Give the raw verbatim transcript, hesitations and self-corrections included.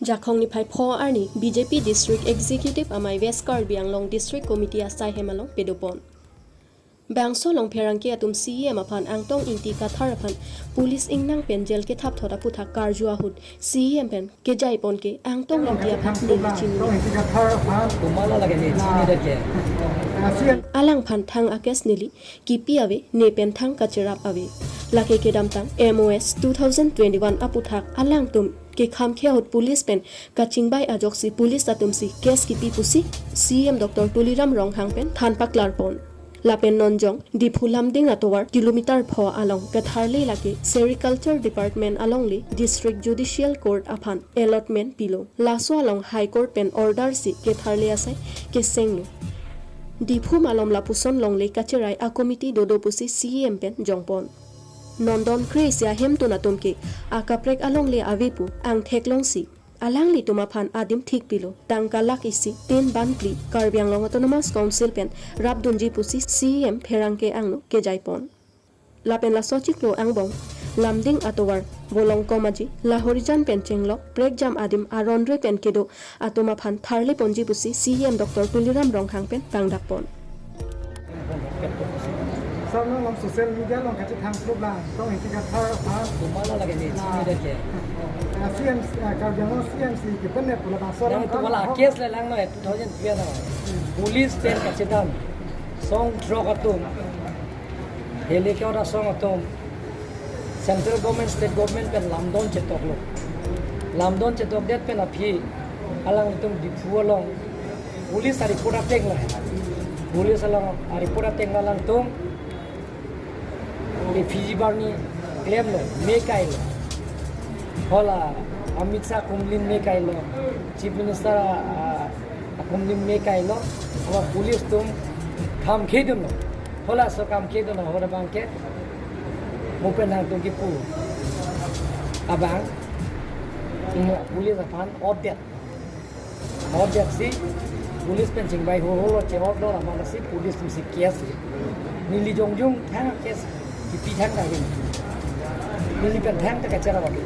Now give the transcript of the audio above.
Jakhong niphai pho arni B J P District Executive amei West Karbi Anglong District Committee asai hem along pedopon. Bangso along pherangke atum C E M aphan Angtong Ingti Kathar aphan police ingnang pen jail kethap thot aputhak karju ahut C E M pen kejaipon ke Angtong Ingti aphan neli chini. Tumala lage ne chini deke. Alangphan thang a-case neli kipi ave, ne pen thang kacherap ave. Lake kedamtang M O S two thousand twenty-one aputhak alangtum kekham khe ahut police pen kachingbai ajoksi police atumsi case kipi pusi C E M Doctor Tuliram Ronghang pen than paklarpon. Lapen non jong Diphu Lumding atovar kilometer pho along ketharle lake Sericulture Department alongle District Judicial Court aphan allotment pilo. Laso along High Court pen order si ketharle asai kesenglo. Diphu malom lapuson longle kacherai a-committee dodo pusi C E M pen jongpon. Non don kre isi ahemtun atum ke akaprek alongle ave pu angthek longsi alanglitum aphan adim thik pilo, tangka lakh isi tin ban phli Karbi Anglong Autonomous Council pen rapdunji pusi C E M pherangke angno kejaipon. Lapen laso chiklo angbong Lumding atovar Volongkom Aji, Lahorijan pen chenglok prekjam adim aron re pen kedo atum aphan tharleponji pusi C E M Doctor Tuliram Ronghang pen pangdakpon. Sir, non along social media along kachethang klublang, Angtong Ingti Kathar aphan. Tumala lage ne chini deke. Ah, C M, ah, Karbi Anglong C M si kipen ne pula bangso. Yang along tumala kan, case le lang no, two thousand twelve na. Police pen kachedam. Song throk atum. Helicopter song atum. Central government, state government pen lamdon chetoklo. Lamdon chetokdet pen aphi alanglitum Diphu along police a-report ateng la. Police along a-report ateng la alangtum Refugee Barney klemlo, me kailo. Hala Amit Shah akumlin me kailo. Chief Minister, ah, akumlin me kailo. Hala police atum kam khedunlo. Hala laso kam khedun ahut abang ke mo pen nangtum kipu abang, mm, police aphan order. Order si police pen chingbai ho holo che-order aman si police atumsi case. Neli jongjong thang case kipi thang kahin. Neli pen thang ta kacherap ave.